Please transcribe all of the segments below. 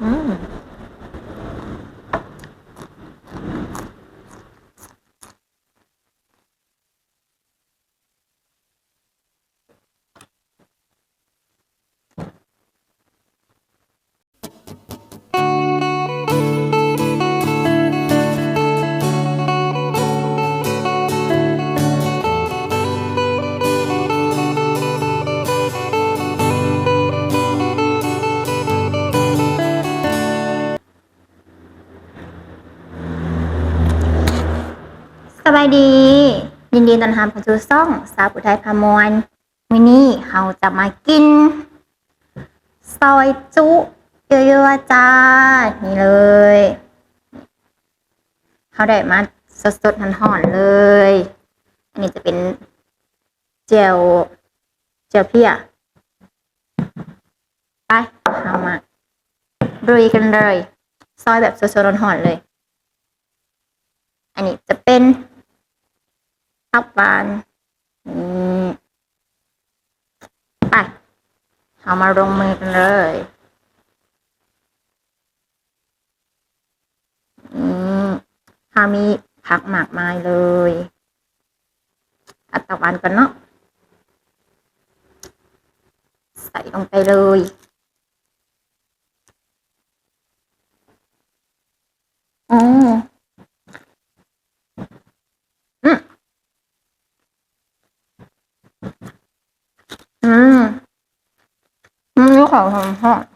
ອືມ. ສະບາຍດີ ຍິນດີຕ້ອນຮັບເຂົ້າສູ່ຊ່ອງສາວຜູ້ໄທພາມ່ວນ. ມື້ນີ້ເຮົາຈະມາກິນຊອຍຈຸຍົວໆ ຈ້າ. ນີ້ເລີຍ ເຮົາໄດ້ມາສົດໆ ຮ້ອນໆ ເລີຍ. ອັນນີ້ຈະເປັນແຈ່ວ ແຈ່ວເພຍ. ໄປ ເຮົາມາລຸຍກັນເລີຍ ຊອຍແບບສົດໆ ຮ້ອນໆ ເລີຍ. ອັນນີ້ຈະເປັນຕັບຫວານ. ນີ້ ໄປ ເຮົາມາລົງມືກັນເລີຍ. ອືມ ເຮົາມີຜັກມາກມາຍເລີຍ. ເອົາຕັບຫວານກ່ອນເນາະ ໃສ່ລົງໄປເລີຍ. ອືມ ອືມ ອືມ ມີຂອງຫອມໆ.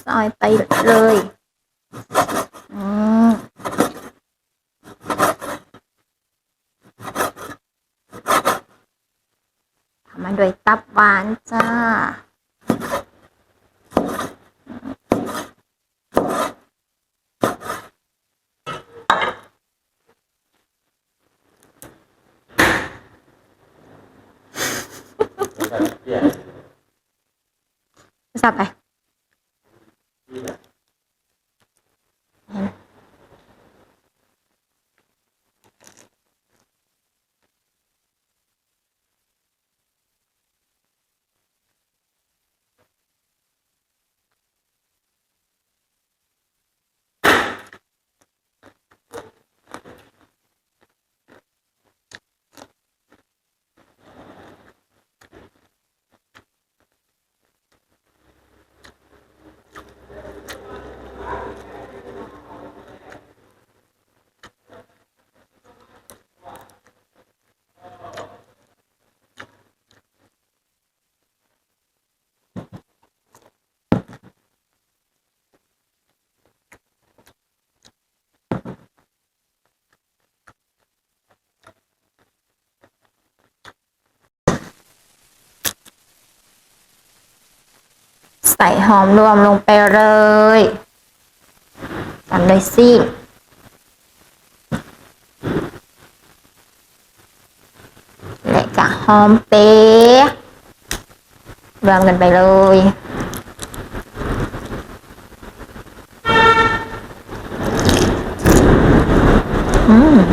ຊອຍໄປເລີຍ. ອືມ ຕາມມາດ້ວຍຕັບຫວານຈ້າ. ສັບໄປ. ໃສ່ຫອມລວມລົງໄປເລີຍ ຕາມດ້ວຍຊີ້ນ ແລະກະຫອມເປ ລວມກັນໄປເລີຍ. ອືມ. ອ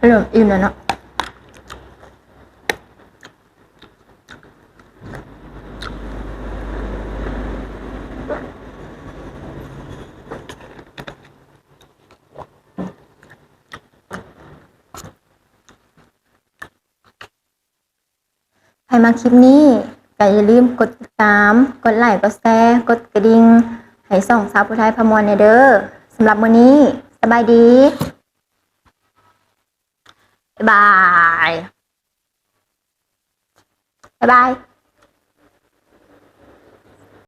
ເລີ່ມອີ່ມແລ້ວເນາະ. ໃຜມັກຄລິບນີ້ ກໍຢ່າລືມກົດຕິດຕາມ, ກົດໄລ, ກົດແຊ, ກົດກະດິ່ງ ໃຫ້ຊ່ອງສາວຜູ້ໄທພາມ່ວນແດ່ເດີ້. ສຳລັບມື້ນີ້ ສະບາຍດີ. ບາຍບາຍ. ບາຍບາຍ.